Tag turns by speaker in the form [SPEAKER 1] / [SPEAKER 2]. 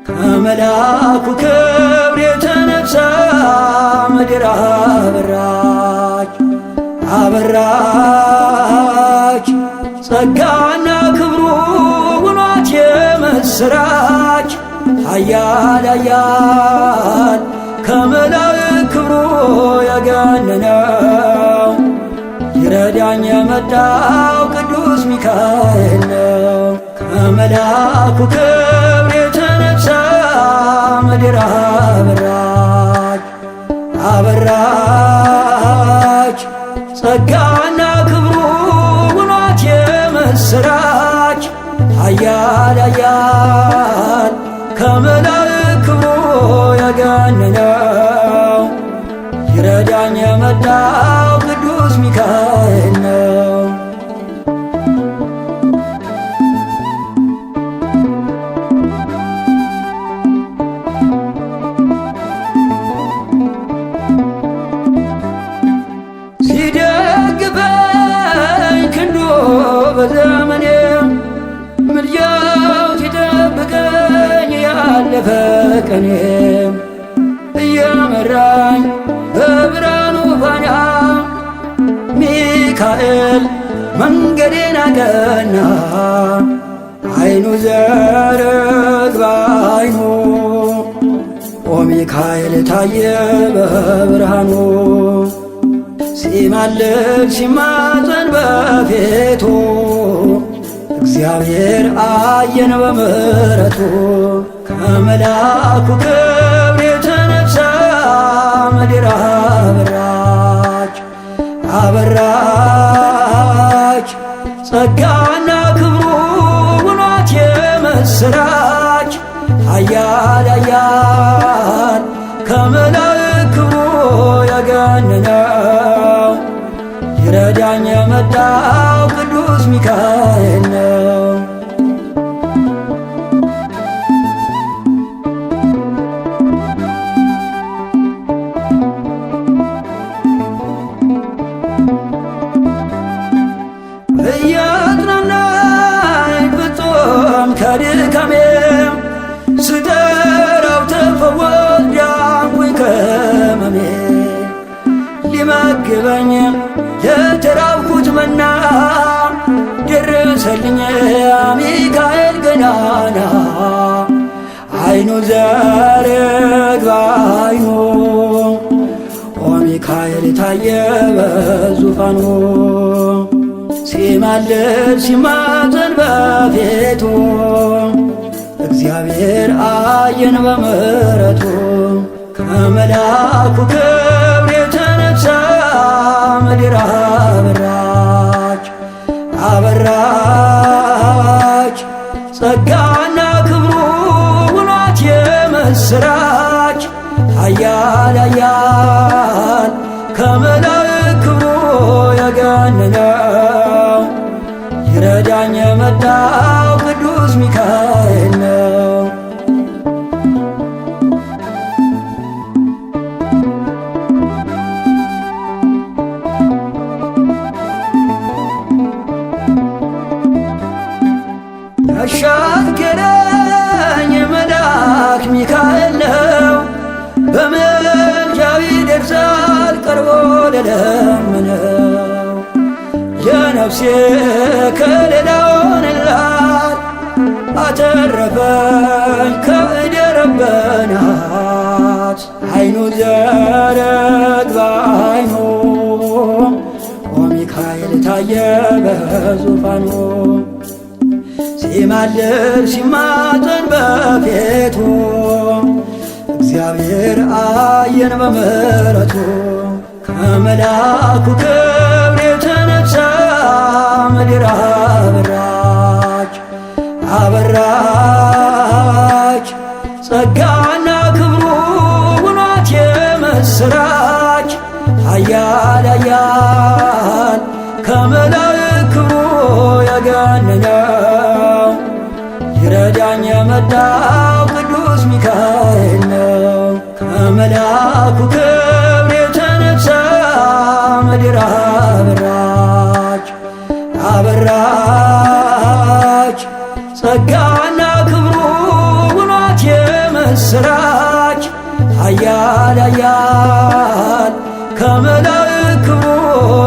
[SPEAKER 1] ከመላኩ ክብር የተነሳ ምድር አበራች አበራች ጸጋና ክብሩ ውኗት የምስራች ኃያል ኃያል ከመላእክት ክብሩ የገነነው ሊረዳኝ የመጣው ቅዱስ ሚካኤል ነው። ከመላኩ ክብር የተነሳ ምድር አበራች አበራች ጸጋና ክብሩ ውኗት የምስራች ኃያል ኃያል ከመላእክት ክብሩ የገነነው ሊረዳኝ የመጣው ቅዱስ ሚካኤል ነው። ሲደግፈኝ ክንዱ በዘመኔ ምልጃው ሲጠብቀኝ ያለፈ ቀኔ እየመራኝ በብርሃኑ ፋና ሚካኤል መንገዴን አቀና። አይኑ ዘርግ ባይኑ ኦ ሚካኤል ታየ በብርሃኑ ሲማልድ ሲማፀን በፊቱ እግዚአብሔር አየን በምሕረቱ። ከመላኩ ክብር የተነሳ ምድር አበራች አበራች ጸጋና ክብሩ ውኗት የምስራች ኃያል ኃያል ከመላእክት ክብሩ የገነነው ሊረዳኝ የመጣው ቅዱስ ሚካኤል ነው። እያጽናናኝ ፍጹም ከድካሜ ስጠራው ተፈወስ ዳንኩኝ ከሕመሜ። ሊመግበኝ ለተራብኩት መና ደረሰልኝ ሚካኤል ገናና። አይኑ ዘርግ ባይኑ ኦ ሚካኤል ታየ በዙፋኑ ሲማልድ ሲማፀን በፊቱ እግዚአብሔር አየን በምሕረቱ። ከመላኩ ክብር የተነሳ ምድር አበራች አበራች ጸጋና ክብሩ ውኗት የምስራች ኃያል ኃያል ከመላእክት ክብሩ የገነነው ሊረዳኝ የመጣው ቅዱስ ሚካኤል ነው። ያሻገረኝ መልአክ ሚካኤል ነው። በምልጃው ይደርሳል ቀርቦ ለለመነው። የነፍሴ ከለላ ሆነላት አተረፈኝ ከእደ ረበናት። አይኑ ዘረግ ባይኑ ኦ ሚካኤል ታየ በዙፋኑ ሲማልድ ሲማፀን በፊቱ እግዚአብሔር አየን በምሕረቱ። ከመላኩ ክብር የተነሳ ምድር አበራች አበራች ጸጋና ክብሩ ውኗት የምስራች ኃያል ኃያል ከመላእክት ክብሩ የገነነው ሊረዳኝ የመጣው ቅዱስ ሚካኤል ነው። ከመልአኩ ክብር የተነሳ ምድር አበራች አበራች ጸጋና ክብሩ ውኗት የምስራች ኃያል ኃያል ከመላ